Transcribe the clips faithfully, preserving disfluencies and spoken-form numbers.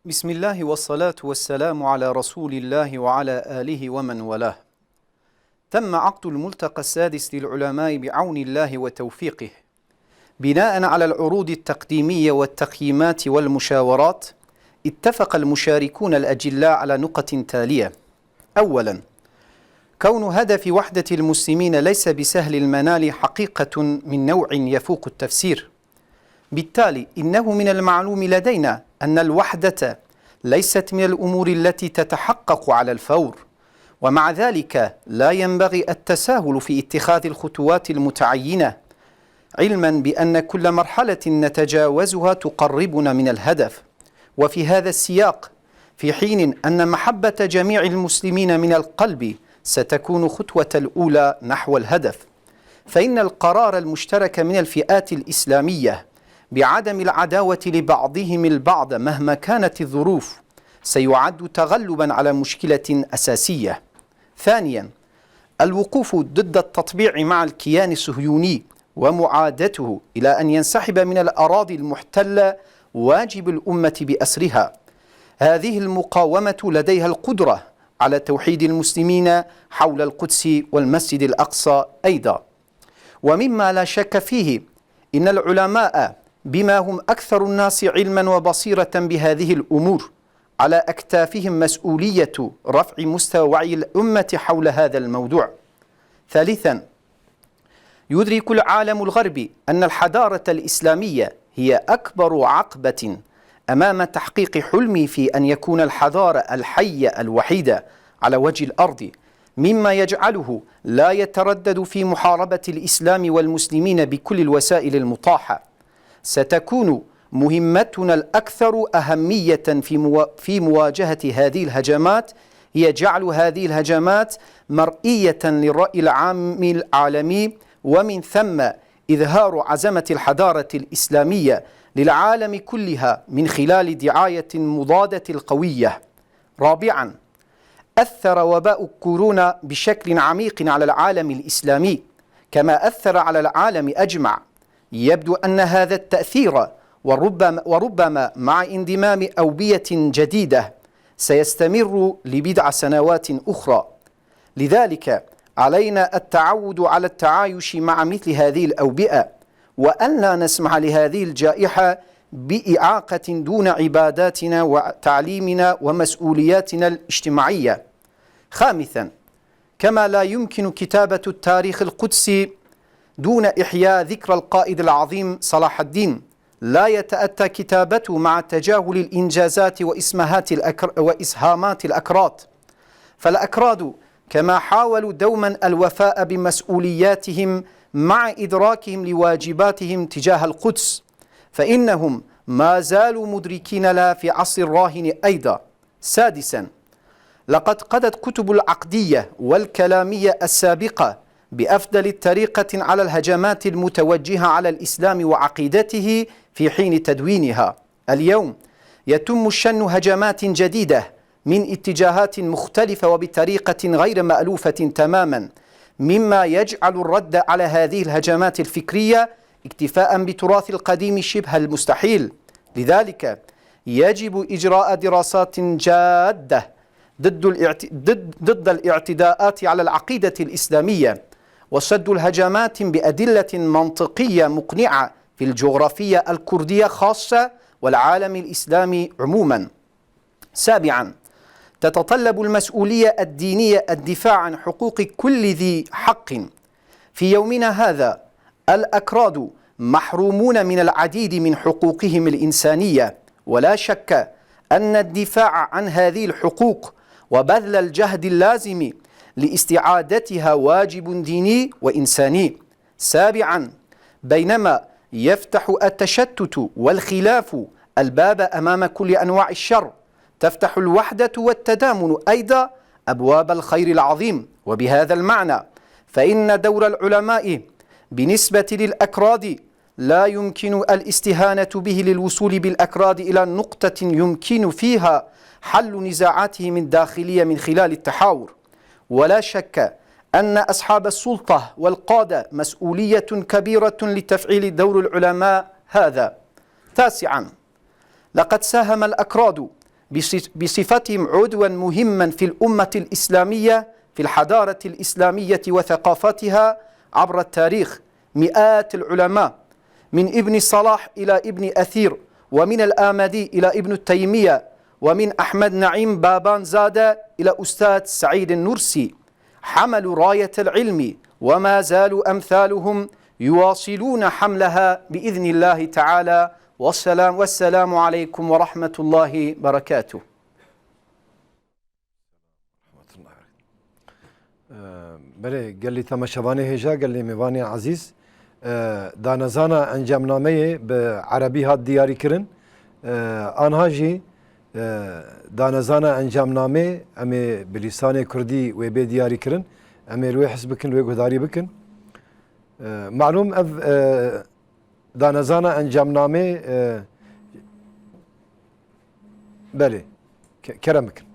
بسم الله والصلاة والسلام على رسول الله وعلى آله ومن والاه. تم عقد الملتقى السادس للعلماء بعون الله وتوفيقه، بناء على العروض التقديمية والتقييمات والمشاورات. اتفق المشاركون الأجلاء على نقط تالية. أولا، كون هدف وحدة المسلمين ليس بسهل المنال حقيقة من نوع يفوق التفسير. بالتالي، إنه من المعلوم لدينا أن الوحدة ليست من الأمور التي تتحقق على الفور، ومع ذلك لا ينبغي التساهل في اتخاذ الخطوات المتعينة، علما بأن كل مرحلة نتجاوزها تقربنا من الهدف. وفي هذا السياق، في حين أن محبة جميع المسلمين من القلب ستكون خطوة الأولى نحو الهدف، فإن القرار المشترك من الفئات الإسلامية بعدم العداوة لبعضهم البعض مهما كانت الظروف سيعد تغلبا على مشكلة أساسية. ثانيا، الوقوف ضد التطبيع مع الكيان الصهيوني ومعادته إلى أن ينسحب من الأراضي المحتلة واجب الأمة بأسرها. هذه المقاومة لديها القدرة على توحيد المسلمين حول القدس والمسجد الأقصى أيضا. ومما لا شك فيه، إن العلماء بما هم أكثر الناس علما وبصيرة بهذه الأمور على أكتافهم مسؤولية رفع مستوى وعي الأمة حول هذا الموضوع. ثالثا، يدرك العالم الغربي أن الحضارة الإسلامية هي أكبر عقبة أمام تحقيق حلمه في أن يكون الحضارة الحية الوحيدة على وجه الأرض، مما يجعله لا يتردد في محاربة الإسلام والمسلمين بكل الوسائل المطاحة. ستكون مهمتنا الأكثر أهمية في موا-، في مواجهة هذه الهجمات هي جعل هذه الهجمات مرئية للرأي العام العالمي، ومن ثم إظهار عزمة الحضارة الإسلامية للعالم كلها من خلال دعاية مضادة القوية. رابعا، أثر وباء كورونا بشكل عميق على العالم الإسلامي، كما أثر على العالم أجمع. يبدو أن هذا التأثير، وربما، وربما مع انضمام أوبية جديدة، سيستمر لبضع سنوات أخرى. لذلك، علينا التعود على التعايش مع مثل هذه الأوبئة، وأن لا نسمح لهذه الجائحة بإعاقة دون عباداتنا وتعليمنا ومسؤولياتنا الاجتماعية. خامسا، كما لا يمكن كتابة التاريخ القدسي دون إحياء ذكرى القائد العظيم صلاح الدين، لا يتأتى كتابته مع تجاهل الإنجازات وإسماهات الأكر-، وإسهامات الأكراد. فالأكراد كما حاولوا دوما الوفاء بمسؤولياتهم مع إدراكهم لواجباتهم تجاه القدس، فإنهم ما زالوا مدركين لها في عصر الراهن أيضا. سادسا، لقد قضت كتب العقدية والكلامية السابقة بأفضل طريقة على الهجمات المتوجهة على الإسلام وعقيدته في حين تدوينها. اليوم يتم شن هجمات جديدة من اتجاهات مختلفة وبطريقة غير مألوفة تماما، مما يجعل الرد على هذه الهجمات الفكرية اكتفاء بتراث القديم شبه المستحيل. لذلك يجب إجراء دراسات جادة ضد الاعت-، ضد، ضد الاعتداءات على العقيدة الإسلامية، وسد الهجمات بأدلة منطقية مقنعة في الجغرافية الكردية خاصة والعالم الإسلامي عموما. سابعا، تتطلب المسؤولية الدينية الدفاع عن حقوق كل ذي حق. في يومنا هذا، الأكراد محرومون من العديد من حقوقهم الإنسانية، ولا شك أن الدفاع عن هذه الحقوق وبذل الجهد اللازم لاستعادتها واجب ديني وإنساني. سابعا، بينما يفتح التشتت والخلاف الباب أمام كل أنواع الشر، تفتح الوحدة والتضامن أيضا أبواب الخير العظيم. وبهذا المعنى، فإن دور العلماء بالنسبة للأكراد لا يمكن الاستهانة به للوصول بالأكراد إلى نقطة يمكن فيها حل نزاعاتهم الداخلية من خلال التحاور. ولا شك أن أصحاب السلطة والقادة مسؤولية كبيرة لتفعيل دور العلماء هذا. تاسعا، لقد ساهم الأكراد بص- بصفتهم عضوا مهما في الأمة الإسلامية، في الحضارة الإسلامية وثقافتها عبر التاريخ. مئات العلماء، من ابن صلاح إلى ابن أثير، ومن الآمدي إلى ابن تيمية، ومن أحمد نعيم بابان زادة إلى أستاذ سعيد النورسي، حملوا راية العلم وما زالوا أمثالهم يواصلون حملها بإذن الله تعالى. والسلام، والسلام عليكم ورحمة الله وبركاته. Belê, gelî temaşevanê hêja, gelî mêvanê ezîz, e, danezana encamnameyê bi erebî hat diyarîkirin. E, anha jî, e, danezana encamnamê em ê bi lîsanê kurdî wê bê diyarîkirin. Em ê li wê his bikin, li wê guhdarî bikin. E, malûm ev, e, danezana encamnamê, e, belê, ke-, kerem bikin.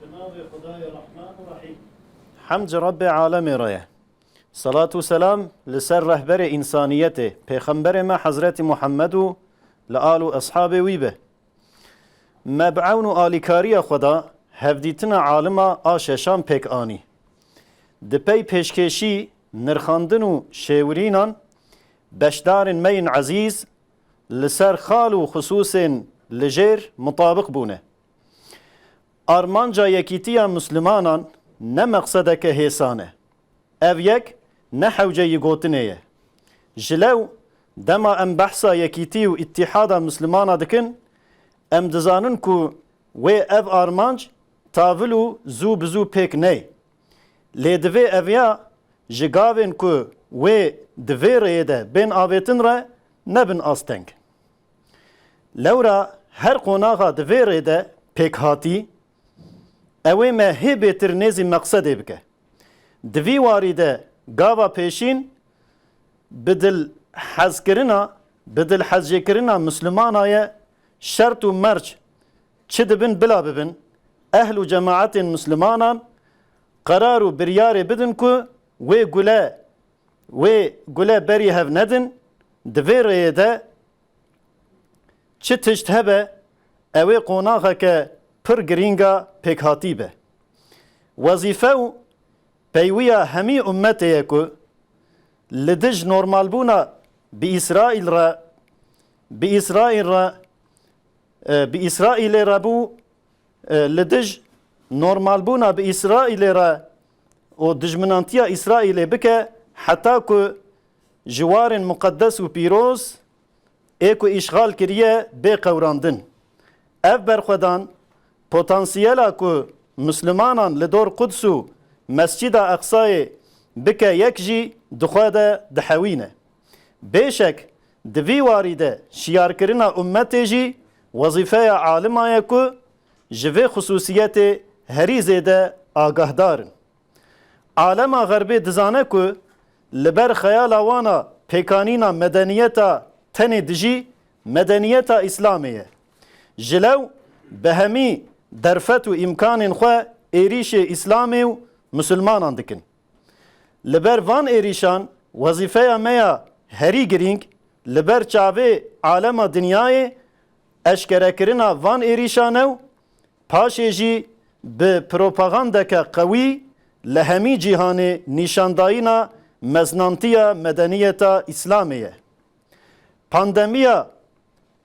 Bi navê Xwedayê Rehman û Rehîm. Hemd ji Rebbê alemê re ye. Selat û selam li ser rehberê însaniyetê, Pêxemberê me Hezretî Muhammed û li al û eshabê wî be. Me bi ewn û alîkariya Xweda hevdîtina alima a şeşan pêk anî. Di pey pêşkêşî, nirxandin û şêwirînan beşdarên me yên ezîz li ser xal û xisûsên li jêr mutabiq bûne. Armanca yekîtiya Muslimanan ne meqsedeke hêsan e. Ev yek ne hewceyî gotinê ye. Ji lew dema em behsa yekîtî û îtîhada Muslimana dikin, em dizanin ku wê ev armanc tavil û zû bi zû pêk ney. Lê divê ev ya ji gavên ku wê di vê rêyê de bên avêtin re nebin asteng. Lewra her qonaxa di vê rê de pêkhatî, ew ê me hê bêtir nêzî meqsedê bike. Di vî warî de gava pêşîn bi dilhezkirina, bi dilhezjêkirina Muslimana ye, şert û merc çi dibin bila bibin, ehl û cemaetên Muslimanan qerar û biryarê bidin ku wê gule, wê gule berî hev nedin, di vê rêyê de çi tişt hebe, ew ê qonaxeke pir girînga pêkhatî be. Wezîfe û peywiya hemî ummetê ye ku li dij normalbûna bi Îsraîl re, bi Îsraîl re, e, bi Îsraîlê re bû, e, li dij normalbûna bi Îsraîlê re û dijminantiya Îsraîlê bike, heta ku ji warên muqedes û pîroz ê ku îşxal kiriye bê qewrandin. Ev berxwedan potansiyela ku Mislimanan li dor Quds û Mescîda Eqsayê bike yek jî di xwe de dihewîne. Bêşek di vî warî de şiyarkirina ummetê jî wezîfeya alima ye ku ji vê xisûsiyetê herî zêde agahdar in. Alema Xerbê dizane ku li ber xeyala wan a pêkanîna medeniyeta tenê dijî medeniyeta Îslamê ye. Ji lew bi hemî derfet û îmkanên xwe êrîşê Îslamê û Misilmanan dikin. Li ber van êrîşan wezîfeya me ya herî girîng li ber çavê alema dinyayê eşkerekirina van êrîşan e û paşê jî bi propagandeke qewî li hemî cîhanê nîşandayîna meznantiya medeniyeta Îslamê ye. Pandemiya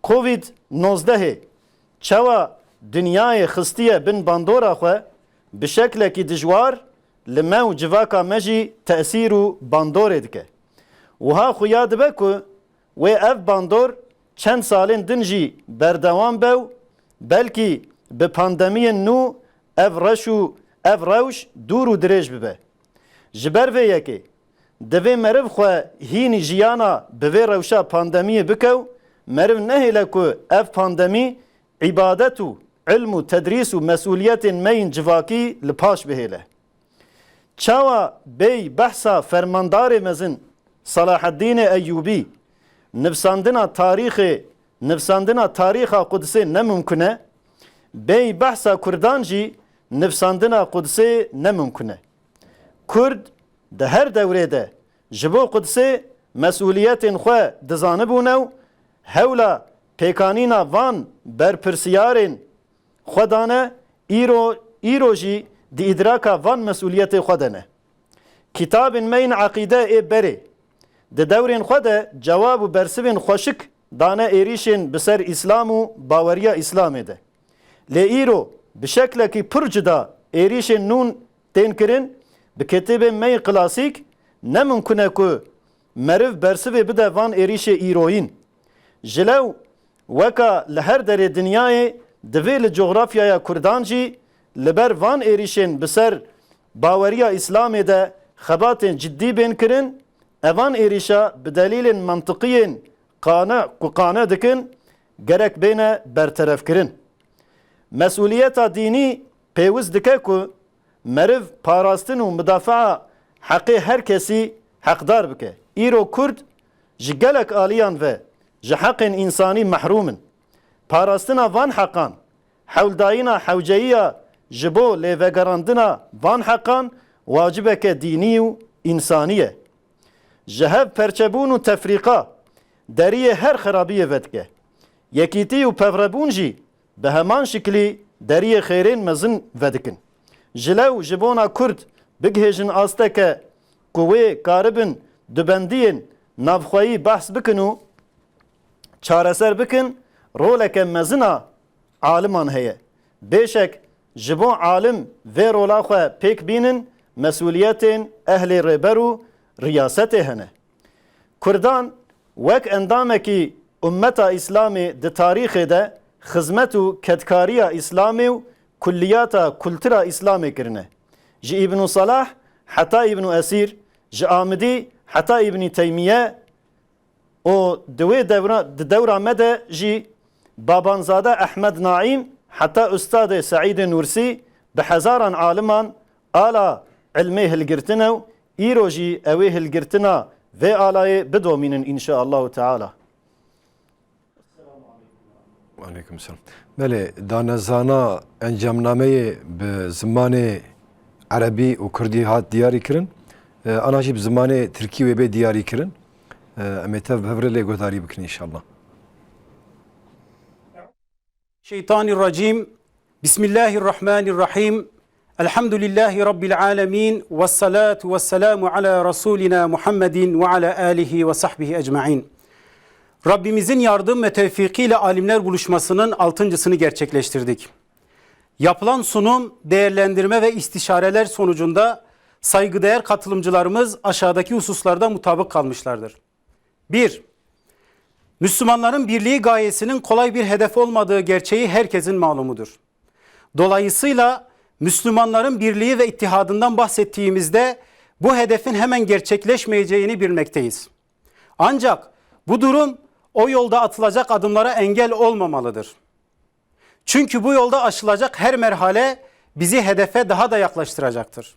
Covid nozdehê çawa dinyayê xistiye bin bandora xwe, bi şeklekî dijwar li me û civaka me jî tesîr û bandorê dike. Wiha xuya dibe ku wê ev bandor çend salên din jî berdewam be û belkî bi pandemiyên nû ev reş û ev rewş dûr û dirêj bibe. Ji ber vê yekê, divê meriv xwe hînî jiyana bi vê rewşa pandemiyê bike û meriv nehêle ku ev pandemî îbadet û ilm û tedrîs û mesûliyetên me yên civakî li paş bihêle. Çawa bêy behsa fermandarê mezin Selaheddînê Eyûbî, nivsandina tarîxê, nivsandina tarîxa Qudsê ne mimkun e, bêy behsa Kurdan jî nivsandina Qudsê ne mimkun e. Kurd di her dewrê de ji bo Qudsê mesûliyetên xwe dizanibûne û hewla pêkanîna van berpirsiyarên xwe dane, îro, îro jî di îdraka van mesûliyetê xwe de ne. Kitabên me yên eqîde ê berê di dewrên xwe de cewab û bersivên xweşik dane êrîşên bi ser Îslam û baweriya Îslamê de. Lê îro bi şeklekî pir cuda êrîşên nûn tên kirin, bi kitêbên me yê klasîk ne mimkun e ku meriv bersivê bide van êrîşê îroyîn. Ji lew weka li her derê dinyayê divê li cografyaya Kurdan jî li ber van êrîşên bi ser baweriya Îslamê de xebatên ciddî bên kirin, evan êrîşa bi delîlên mantiqiyên qane, ku qane dikin, gerek bêne berterefkirin. Mesûliyeta dînî pêwist dike ku meriv parastin û midafaa heqê her kesî heqdar bike. Îro Kurd ji gelek aliyan ve ji heqên însanî mehrûm in. Parastina van heqan, hewldayîna hewceyiya ji bo lêvegerandina van heqan wacibeke dînî û însanî ye. Ji hev perçebûn û tefrîqa deriyê her xerabiyê vedike. Yekîtî û pevrebûn jî bi heman şiklî deriyê xêrên mezin vedikin. Ji lew ji bona Kurd bigihêjin asteke ku wê karibin dubendiyên navxweyî behs bikin û çareser bikin, roleke mezin a aliman heye. Bêşek ji bo alim vê rola xwe pêk bînin, mesûliyetên ehlê rêber û riyasetê hene. Kurdan wek endamekî ummeta Îslamê di tarîxê de xizmet û kedkariya Îslamê û kulliyata kultura Îslamê kirine. Ji Îbnû Salah heta Îbnû Esîr, ji Amidî heta Îbnî Teymiye û di wê dewra, di dewra me de jî Babanzade Ehmed Naîm heta Ustadê Seîdê Nûrsî bi hezaran aliman ala ilmê hilgirtine û îro jî ew ê hilgirtina vê alayê bidomînin înşaallahu teala. Aleyküm selam. Belê, danezana encamnameyê bi zimanê erebî û kurdî hat diyarî kirin. E, ana jî bi zimanê tirkî wê bê diyarî kirin. E, em ê tev bi hev re lê guhdarî bikin înşallah. Şeytanirracim. Bismillahirrahmanirrahim. Elhamdülillahi Rabbil alemin. Vessalatu vesselamu ala Resulina Muhammedin ve ala alihi ve sahbihi ecmain. Rabbimizin yardım ve tevfikiyle alimler buluşmasının altıncısını gerçekleştirdik. Yapılan sunum, değerlendirme ve istişareler sonucunda saygıdeğer katılımcılarımız aşağıdaki hususlarda mutabık kalmışlardır. Bir, Müslümanların birliği gayesinin kolay bir hedef olmadığı gerçeği herkesin malumudur. Dolayısıyla Müslümanların birliği ve ittihadından bahsettiğimizde bu hedefin hemen gerçekleşmeyeceğini bilmekteyiz. Ancak bu durum o yolda atılacak adımlara engel olmamalıdır. Çünkü bu yolda aşılacak her merhale bizi hedefe daha da yaklaştıracaktır.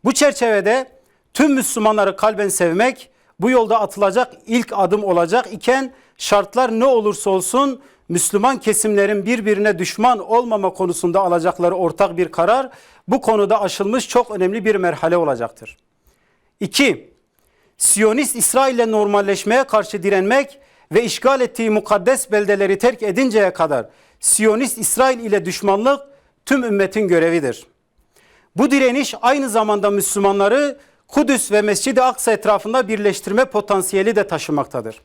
Bu çerçevede tüm Müslümanları kalben sevmek bu yolda atılacak ilk adım olacak iken şartlar ne olursa olsun Müslüman kesimlerin birbirine düşman olmama konusunda alacakları ortak bir karar bu konuda aşılmış çok önemli bir merhale olacaktır. İki, Siyonist İsrail ile normalleşmeye karşı direnmek ve işgal ettiği mukaddes beldeleri terk edinceye kadar Siyonist İsrail ile düşmanlık tüm ümmetin görevidir. Bu direniş aynı zamanda Müslümanları Kudüs ve Mescid-i Aksa etrafında birleştirme potansiyeli de taşımaktadır.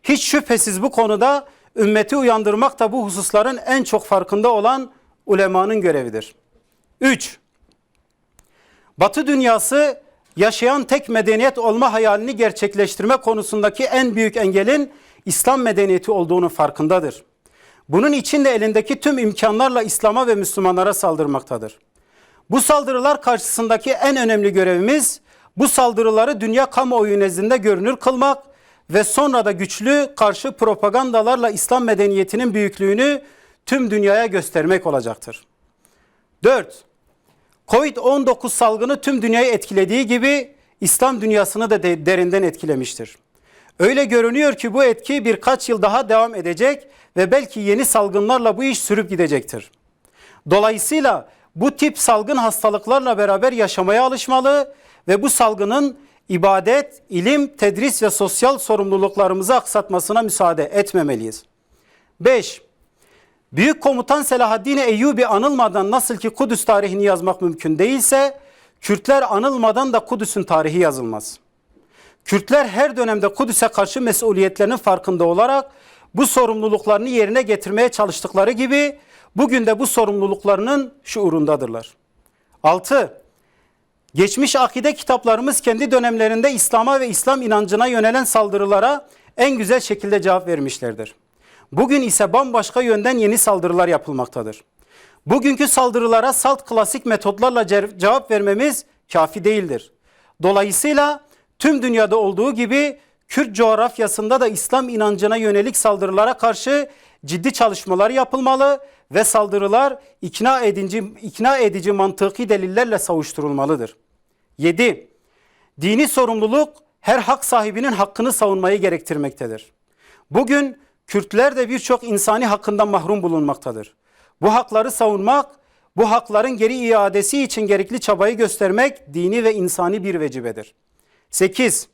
Hiç şüphesiz bu konuda ümmeti uyandırmak da bu hususların en çok farkında olan ulemanın görevidir. Üç, Batı dünyası yaşayan tek medeniyet olma hayalini gerçekleştirme konusundaki en büyük engelin İslam medeniyeti olduğunun farkındadır. Bunun için de elindeki tüm imkanlarla İslam'a ve Müslümanlara saldırmaktadır. Bu saldırılar karşısındaki en önemli görevimiz, bu saldırıları dünya kamuoyu nezdinde görünür kılmak ve sonra da güçlü karşı propagandalarla İslam medeniyetinin büyüklüğünü tüm dünyaya göstermek olacaktır. Dört, Covid on dokuz salgını tüm dünyayı etkilediği gibi İslam dünyasını da de-, derinden etkilemiştir. Öyle görünüyor ki bu etki birkaç yıl daha devam edecek ve belki yeni salgınlarla bu iş sürüp gidecektir. Dolayısıyla bu tip salgın hastalıklarla beraber yaşamaya alışmalı ve bu salgının ibadet, ilim, tedris ve sosyal sorumluluklarımızı aksatmasına müsaade etmemeliyiz. Beş, Büyük Komutan Selahaddin Eyyubi anılmadan nasıl ki Kudüs tarihini yazmak mümkün değilse, Kürtler anılmadan da Kudüs'ün tarihi yazılmaz. Kürtler her dönemde Kudüs'e karşı mesuliyetlerinin farkında olarak bu sorumluluklarını yerine getirmeye çalıştıkları gibi bugün de bu sorumluluklarının şuurundadırlar. Altı, Geçmiş akide kitaplarımız kendi dönemlerinde İslam'a ve İslam inancına yönelen saldırılara en güzel şekilde cevap vermişlerdir. Bugün ise bambaşka yönden yeni saldırılar yapılmaktadır. Bugünkü saldırılara salt klasik metotlarla ce- cevap vermemiz kafi değildir. Dolayısıyla tüm dünyada olduğu gibi Kürt coğrafyasında da İslam inancına yönelik saldırılara karşı ciddi çalışmalar yapılmalı ve saldırılar ikna edici, ikna edici mantıki delillerle savuşturulmalıdır. Yedi, Dini sorumluluk her hak sahibinin hakkını savunmayı gerektirmektedir. Bugün Kürtler de birçok insani hakkından mahrum bulunmaktadır. Bu hakları savunmak, bu hakların geri iadesi için gerekli çabayı göstermek dini ve insani bir vecibedir. Sekiz,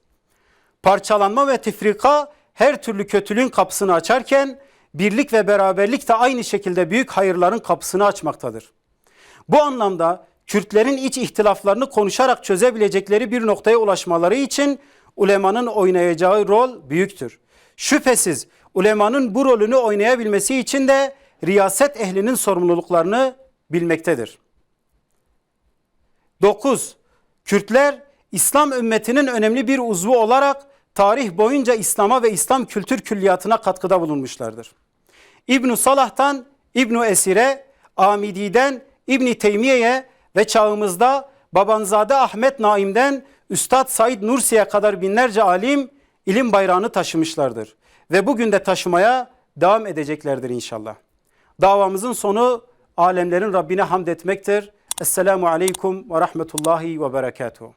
Parçalanma ve tefrika her türlü kötülüğün kapısını açarken birlik ve beraberlik de aynı şekilde büyük hayırların kapısını açmaktadır. Bu anlamda Kürtlerin iç ihtilaflarını konuşarak çözebilecekleri bir noktaya ulaşmaları için ulemanın oynayacağı rol büyüktür. Şüphesiz ulemanın bu rolünü oynayabilmesi için de riyaset ehlinin sorumluluklarını bilmektedir. Dokuz, Kürtler İslam ümmetinin önemli bir uzvu olarak tarih boyunca İslam'a ve İslam kültür külliyatına katkıda bulunmuşlardır. İbn-i Salah'tan İbn-i Esir'e, Amidi'den İbn-i Teymiye'ye ve çağımızda Babanzade Ahmet Naim'den Üstad Said Nursi'ye kadar binlerce alim ilim bayrağını taşımışlardır ve bugün de taşımaya devam edeceklerdir inşallah. Davamızın sonu alemlerin Rabbine hamd etmektir. Esselamu aleykum ve rahmetullahi ve berekatuhu.